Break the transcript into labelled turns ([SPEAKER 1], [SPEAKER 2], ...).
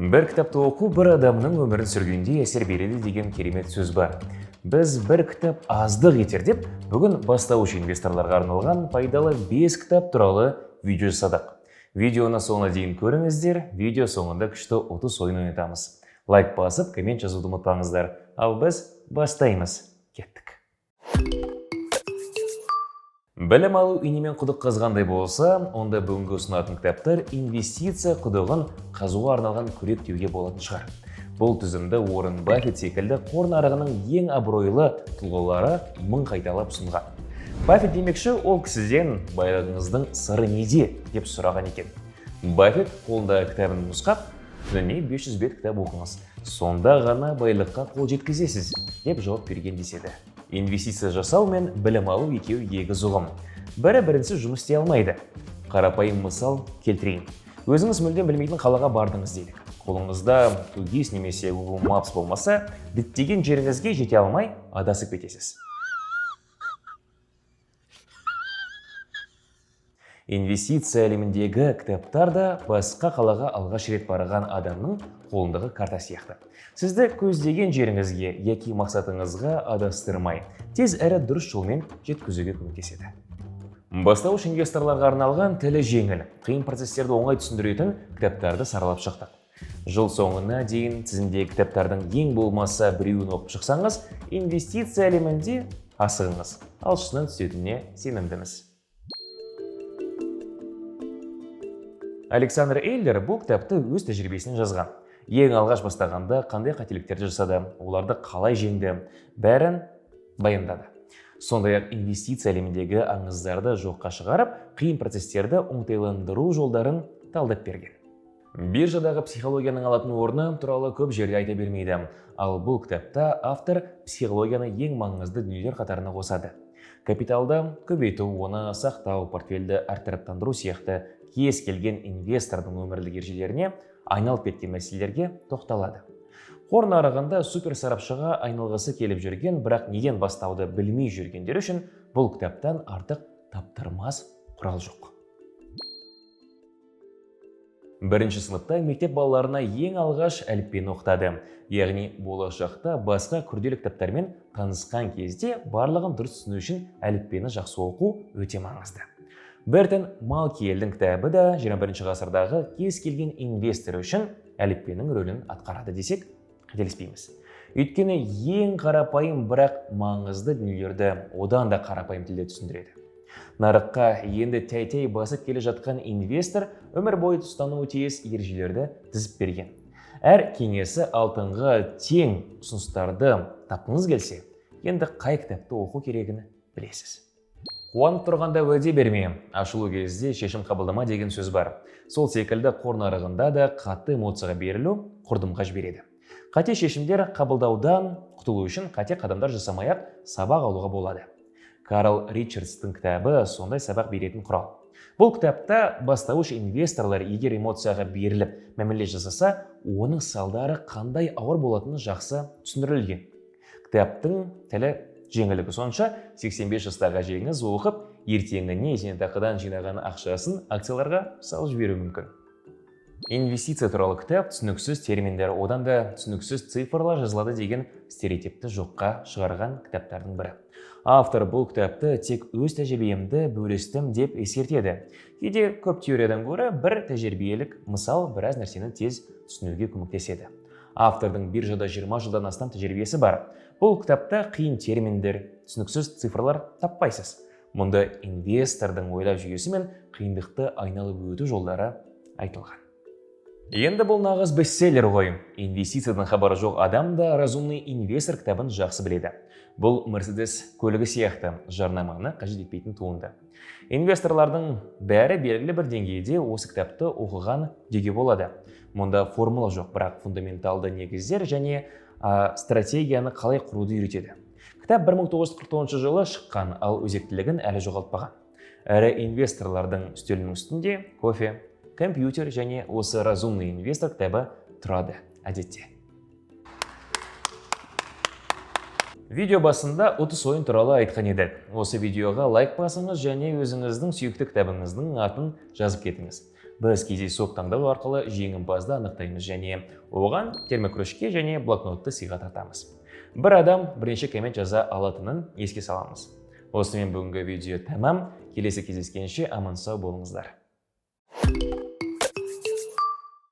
[SPEAKER 1] Бір кітапты оқу бір адамның өмірін сүргендей әсер береді деген керемет сөз бар. Біз бір кітап аздық етер деп, бүгін бастауыш инвесторларға арналған пайдалы 5 кітап туралы видео жасадық. Видеоны соңына дейін көріңіздер, видео соңында күшті ұтыс ойын ойнатамыз. Лайк басып, коммент жазуды ұмытпаңыздар. Ал біз бастаймыз. Кеттік. Білім алу инемен құдық қазғандай болса, онда бүгінгі ұсынатын кітаптар инвестиция құдығын қазуға арналған күрек деуге болатын шығар. Бұл тізімді Уоррен Баффет секілді қор нарығының ең абыройлы тұлғалары мың қайталап ұсынған. Баффет демекші, ол кісіден байлығыңыздың сыры неде деп сұраған екен. Баффет қолындағы кітабын нұсқап, күніне 500 бет кітап оқыңыз, сонда ғана байлыққа қол жеткізесіз деп жауап берген деседі. Инвестиция жасау мен білім алу екеуі егіз ұғым. Бірі бірінсіз жұмыс істей алмайды. Қарапайым мысал келтірейін. Өзіңіз мүлдем білмейтін қалаға бардыңыз делік. Қолыңызда 2ГИС немесе Google Maps болмаса, діттеген жеріңізге жете алмай адасып кетесіз. Инвестиция әлеміндегі кітаптар да басқа қалаға алғаш рет барған адамның қолындағы карта сияқты. Сізді көздеген жеріңізге яки мақсатыңызға адастырмай, тез әрі дұрыс жолмен жеткізуге көмектеседі. Бастауыш инвесторларға арналған тілі жеңіл, қиын процестерді оңай түсіндіретін кітаптарды саралап шықтық. Жыл соңына дейін тізімдегі кітаптардың ең болмаса біреуін оқып шықсаңыз, инвестиция әлемінде асығыңыз алшысынан түсетініне сенімдіміз. Александр Эйлер бұл кітапты өз тәжірибесінен жазған. Ең алғаш бастағанда қандай қателіктерді жасады, оларды қалай жеңді, бәрін баяндады. Сондай-ақ инвестиция әлеміндегі аңыздарды жоққа шығарып, қиын процестерді оңтайландыру жолдарын талдап берген. Биржадағы психологияның алатын орны туралы көп жерде айта бермейді. Ал бұл кітапта автор психологияны ең маңызды дүниелер қатарына қосады. Капиталды көбейту, оны сақтау, портфельді әртараптандыру сияқты кез келген инвестордың өмірлік ережелеріне айналып кеткен мәселелерге тоқталады. Қор нарығында супер сарапшыға айналғысы келіп жүрген, бірақ неден бастауды білмей жүргендер үшін бұл кітаптан артық таптырмас құрал жоқ. Бірінші сыныпта мектеп балаларына ең алғаш әліппені оқытады. Яғни болашақта басқа күрделі кітаптармен танысқан кезде барлығын дұрыс түсіну үшін әліппені жақсы оқу өте маңызды. Бертон Малкиелдің кітабы да 21 ғасырдағы кез келген инвестор үшін әліппенің рөлін атқарады десек, қателеспейміз. Өйткені ең қарапайым, бірақ маңызды дүниелерді одан да қарапайым тілде түсіндіреді. Нарыққа енді тәй-тәй басып келе жатқан инвестор өмір бойы ұстануы тиіс ережелерді тізіп берген. Әр кеңесі алтынға тең ұсыныстарды тапқыңыз келсе, енді қай кітапты оқу керегін білесіз. Қуанып тұрғанда уәде берме, ашулы кезде шешім қабылдама деген сөз бар. Сол секілді қор нарығында да қатты эмоцияға берілу құрдымға жібереді. Қате шешімдер қабылдаудан құтылу үшін қате қадамдар жасамай-ақ сабақ алуға болады. Карл Ричардстың кітабы сондай сабақ беретін құрал. Бұл кітапта бастауыш инвесторлар егер эмоцияға беріліп мәміле жасаса, оның салдары қандай ауыр болатыны жақсы түсіндірілген. Кітаптың тілі жеңілдігі сонша, 85 жастағы әжеңіз оқып, ертеңіне зейнетақыдан жинаған ақшасын акцияларға салып жіберуі мүмкін. Инвестиция туралы кітап түсініксіз терминдер, одан да түсініксіз цифрлар жазылады деген стереотипті жоққа шығарған кітаптардың бірі. Автор бұл кітапты тек өз тәжірибемді бөлістім деп ескертеді. Кейде көп теориядан гөрі бір тәжірибелік мысал біраз нәрсені тез түсінуге көмектеседі. Автордың биржада 20 жылдан астам тәжірибесі бар. Бұл кітапта қиын терминдер, түсініксіз цифрлар таппайсыз. Мұнда инвестордың ойлау жүйесі мен қиындықты айналып өту жолдары айтылған. Енді бұл нағыз бестселлер ғой. Инвестициядан хабары жоқ адам да «Разумный инвестор» кітабын жақсы біледі. Бұл Мерседес көлігі сияқты жарнаманы қажет етпейтін туынды. Инвесторлардың бәрі белгілі бір деңгейде осы кітапты оқыған деуге болады. Мұнда формула жоқ, бірақ фундаменталды негіздер және стратегияны қалай құруды үйретеді. Кітап 1949 жылы шыққан, ал өзектілігін әлі жоғалтпаған. Әрі инвесторлардың үстелінің үстінде кофе, компьютер және осы «Разумный инвестор» кітабы тұрады әдетте. Видео басында ұтыс ойын туралы айтқан едік. Осы видеоға лайк басыңыз және өзіңіздің сүйікті кітабыңыздың атын жазып кетіңіз. Біз кездейсоқ таңдау арқылы жеңімпазды анықтаймыз және оған термокружке және блокнотты сыйға тартамыз. Бір адам бірнеше коммент жаза алатынын еске саламыз. Осымен бүгінгі видео тәмам. Келесі кездескенше аман сау болыңыздар.